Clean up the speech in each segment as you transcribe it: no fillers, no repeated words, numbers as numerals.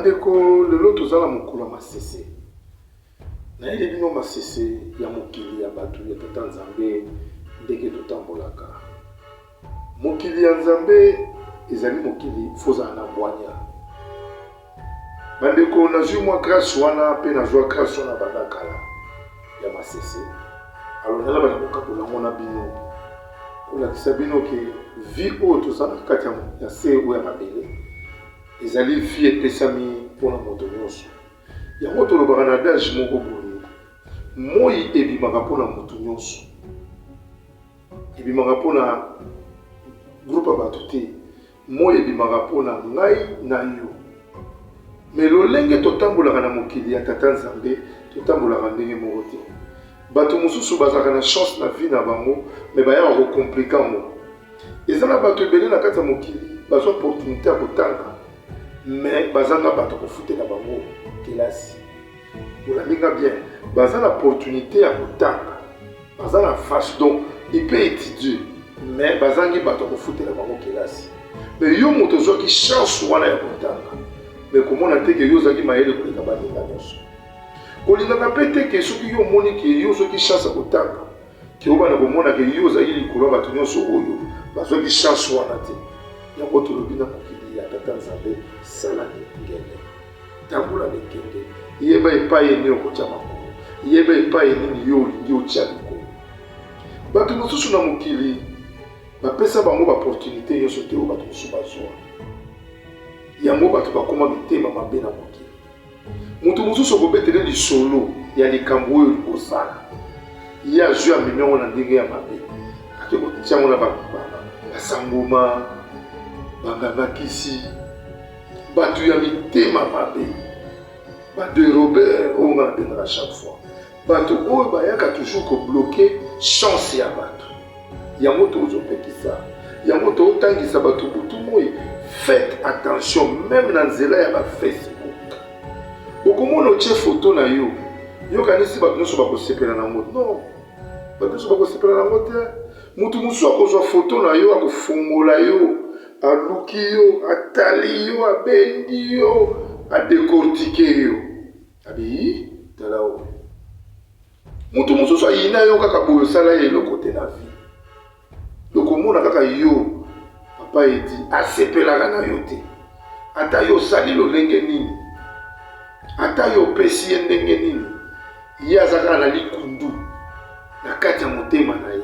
Bandeko, lelo toza na mokolo ya masese. Nayeli bino masese ya mokili ya bato ya Tata Nzambe ndenge totambolaka. Mokili ya Nzambe ezali mokili faut ozala na bwanya. Bandeko, nazwi mwa grace wana mpe nazwa grace wana banda kala ya masese. Alors nalabaki kokabola yango na bino, kolakisa bino ke vie oyo toza na kati ya se oyo ya mabele ezali vie epesami mpo na moto nyonso. Yango tolobaka na adage moko boye, moi ebimaka mpo na moto nyonso. Ebimaka mpo na groupe ya bato te. Moi ebimaka mpo na ngai na yo. Mais lolenge totambolaka na mokili ya Tata Nzambe, totambolaka ndenge moko te. Bato mosusu bazalaka na chance na vie na bango, mais bayaka ko compliquer yango. Eza na bato ebele na kati ya mokili bazwa opportunite ya kotanga, mais bazanga bato kofutela bango kelasi. Olandi nga bien, baza na opportunite ya kotanga, baza na face donc il peut étudier, mais bazangi bato ya kofutela bango kelasi. Mais yo moto ozwaki chance wana ya kotanga, mais komona te ke yo ozalaki mayele koleka baninga nyonso. Kolingaka mpe te ke soki yo omoni ke yo ozwaki chance ya kotanga, ke obanda komona ke yo ozalaki likolo ya bato nyonso oyo bazwaki chance wana te. Yango tolobi na mokili ya Tata Nzambe, sala ngele. Tambola mikende, yeba epai nini okotya makolo, yeba epai nini yo olingi otya likolo. Bato mosusu na mokili bapesa bango ba opportunité nyonso te oyo bato mosusu bazwa. Yango bato bakoma mitema mabe na mokili. Moto mosusu okobetele lisolo ya likambo oyo olingi osala, ye azwi amemi yango na ndenge ya mabe, ake kotia yango na basangoma, banganga-kisi, Batu ya mitema mabe, ba derobeurs oyo nga nabengaka chaque fois, batu oyo bayaka toujours ko bloquer chance ya batu. Yango tozopekisa, yango totangisa batu butu moyi, faites attention meme na nzela ya ba Facebook. Okomona otie photo na yo, yo okanisi batu nionso bakosepela na yango. Non, batu nionso bakosepela na yango te. Moto mosusu akozwa foto na yo, akofongola yo, aluki yo, atali yo, abendi yo, adecortike yo. Abi, tala oyo. Moto mosusu ayina yo kaka boye, osala ye eloko te na vie. Donc omona kaka yo, papa Edi, asepelaka na yo te. Ata yo osali lolenge nini, ata yo opesi ye ndenge nini, Ye aza kaka na likundu na kati ya motema na ye.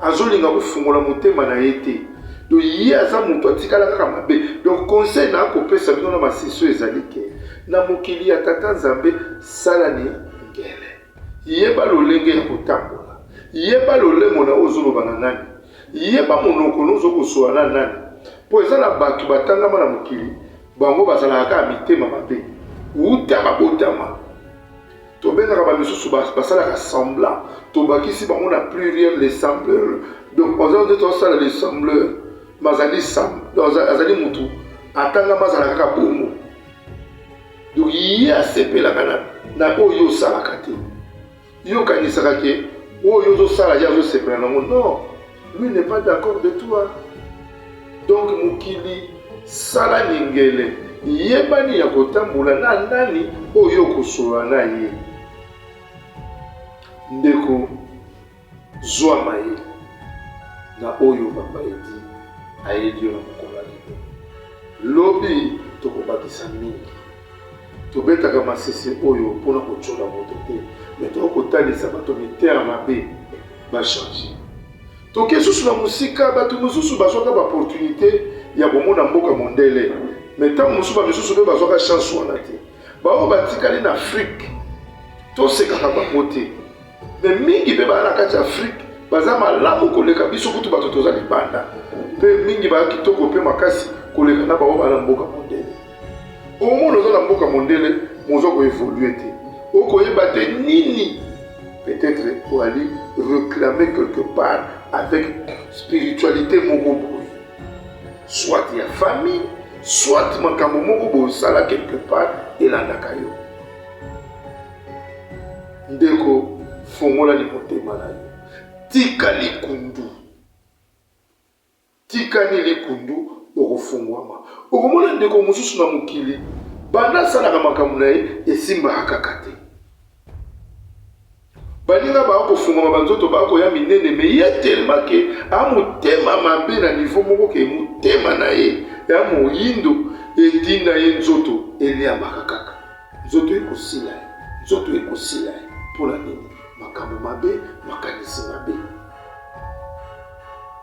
Azolinga kofungola motema na ye te. Donc ye aza moto atikala kaka mabe. Donc conseil na kopesa bino na maseso ezali ke na mokili ya Tata Nzambe sala ni ngele. Yeba lolenge ya kotambola. Yeba lolemo na oyo ozoloba na nani. Yeba monoko na ozo kosola na nani. Po eza na bato batangama na mokili bango bazalaka kaka mitema mabe. Wuta babotama. Tobengaka ba misusu basalaka semblant, tobakisi bango na pluriel les sembleurs. Donc oza nde tosala les sembleurs, bazali donc azali mutu atangama azala kaka bongo. Donc ye asepelaka na na oyo osalaka te. Yo okanisaka ke oyo ozosala ye azosepela nango. Non, lui n'est pas d'accord de toi. Donc mokili sala ningele, yebani ya kotambola na nani oyo okosolola na ye. Ndeko, zwa mayele na oyo Papa Edi ayeli yo na mokolo ya lelo. Lobi tokobakisa mingi. Tobetaka masese oyo pona kotiola moto te, mais toya kotalisa bato mitema mabe ba changer. Toke susu na mosika, bato mosusu bazwaka ba opportunite ya komona mboka mondele, mais tango mosusu ba misusu pe bazwaka chance wana te. Ba oyo batikali na Afrique, tosekaka bango te, mais mingi pe baza na kati ya Afrique baza malamu koleka biso kutu bato toza libanda, pe mingi baza kitoko pe makasi koleka na ba oyo baza na mboka mondele. Omona oza na mboka mondele moza ko evoluer te, okoyeba te nini peut-être oali reclamer quelque part avec spiritualité moko boye, soit ya famille, soit makambo moko boye osala quelque part elandaka yo. Ndeko, fongola ni motema na yo, tika likundu. Tika ni likundu, okofungwama. Okomona ndeko mosusu na mokili, Banda asalaka makambo na ye esimbaka kaka te. Baninga ba kofungama ba nzoto ba koya minene mais ye tellement que a motema mabe na niveau moko ke motema na ye ya moyindo etinda ye nzoto eliamaka kaka. Nzoto ekosila ye, nzoto ekosila ye. Mpo na nini? Makambo mabe, makanisi mabe.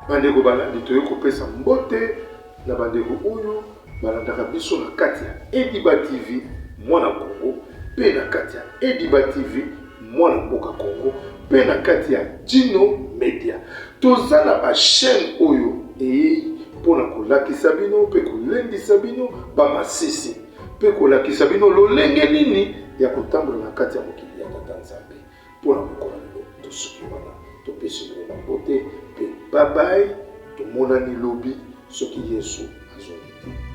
Bandeko balandi, toye kopesa mbote na bandeko oyo balandaka biso na kati ya Ediba TV mwana Congo mpe na kati ya Ediba TV mwana mboka Congo mpe na kati ya Djino Media. Toza na ba chaine oyo eyei mpo na kolakisa bino mpe kolendisa bino ba masese mpe kolakisa bino lolenge nini ya kotambola na kati ya mokili ya Tata Nzambe. Mpo na mokolo ya lelo tosuki wana, topesi bino bambote mpe bye bye, tomonani lobi soki Yesu azongi te.